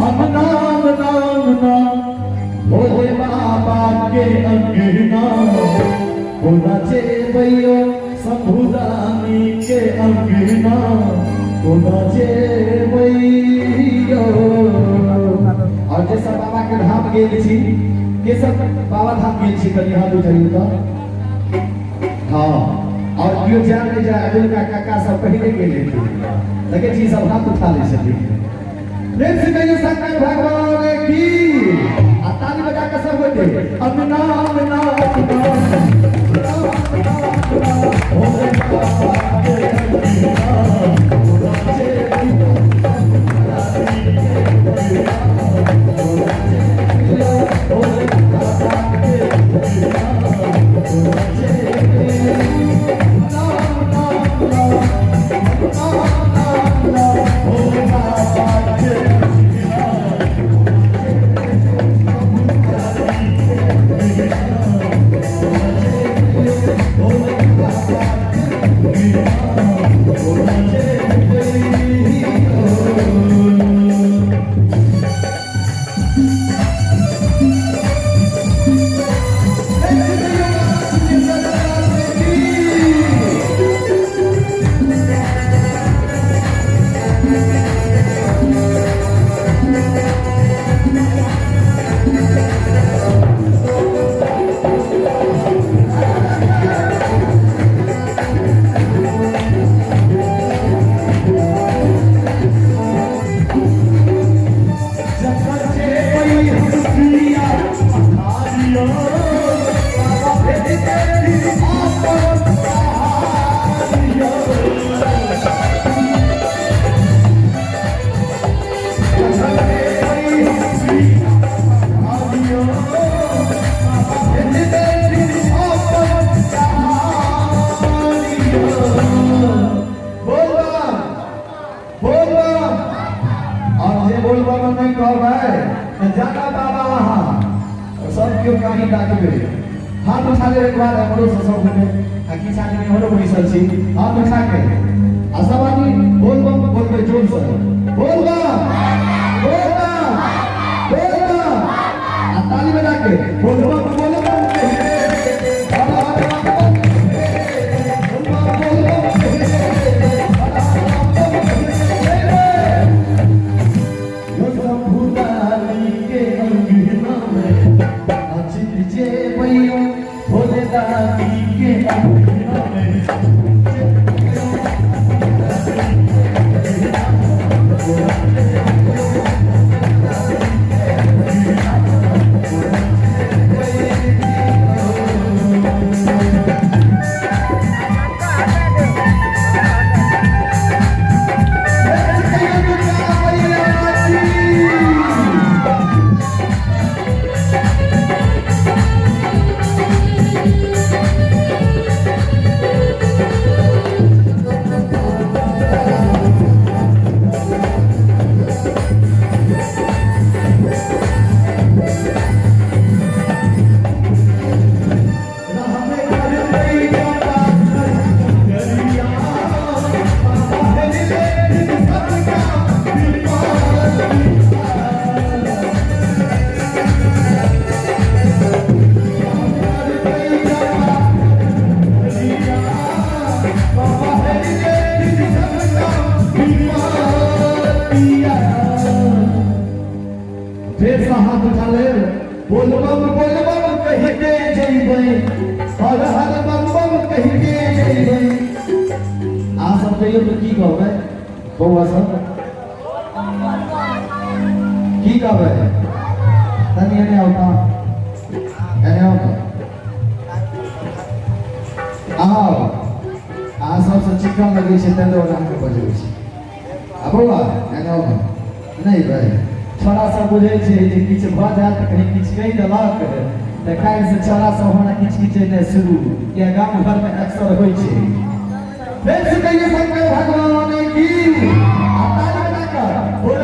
हम नाम नाम नाम भोले बाबा के अंगना, कोना जेबैयो शंभुदानी के अंगना, कोना जेबैयो। और जे सब बाबा के धाम गेल छी, के सब बाबा धाम गेल छी कनि हाथ उठाइयो त। हाँ, और केओ जान नहीं जाए, अजुल का काका सब पहले गेल हेथिन, देखै छी सब हाथ उठा लै छथिन। प्रेम से कहियो शंकर भगवान की, आ ताली बजा के सब गोटे अब नाम नाम नाम भोले बाबा के अंगना, कोना जेबैयो भोले बाबा के अंगना, कोना जेबैयो नाम नाम नाम नाम नाम भोले बाबा के अंगना, भोले बाबा के अंगना, कोना जेबैयो। जकर जेबै हम प्रिया पठारियो, बाबा भेज देथिन अपन सहारियो। जकर जेबै हम प्रिया पठारियो, बाबा भेज देथिन अपन सहारियो। बोल बम, बोल बम। और जे बोल बम नहीं कहबै तऽ जाना बाबा अहाँ सब केओ कहीं डाकबै। हाथ उठा लेब एक बार हमरो से सब गोटे, आ किछु आदमी हमरो बैसल छी, हाथ उठा के आ सब आदमी बोल बम बोलबै जोर से, बोल बम, बोल बम, बोल बम, आ ताली बजा के बोल बम, बोल बम कहिके, हर हर बम बम कहिके, बोल बम, बोल बम कहिके, हर हर बम बम कहिके। यो शंभुदानी के अंगना में नाचित जेबैयो भोले दानी के अंगना में। रहबे करबै बाबा करिया, बाबा हेरि लेथिन सबका विपत्तिया। करबै बाबा करिया, बाबा हेरि लेथिन सबका विपत्तिया। फेर से हाथ उठा लेब, बोल बम बोल बम कहिके जइबै, हर हर बम बम कहिके जइबै। अहाँ सब कहियौ तऽ की कहबै बौआ सब, की कहबै? तनी एने आउ तऽ, एने आउ तऽ, आउ। अहाँ सबसँ चिकन लगै छै ताहि दुआरे अहाँके बजबै छी। आ बौआ एने आउ ने, नहि भाइ, छोड़ा सब बुझै छै जे किछु भऽ जायत तऽ कहीं किछु कहि देलक तऽ काल्हिसँ छोड़ा सब हमरा किछु किछु शुरू, किया गाम घरमे अक्सर होइ छै। फेर से कहियो शंकर भगवान की, आ ताली बजा कर बोल।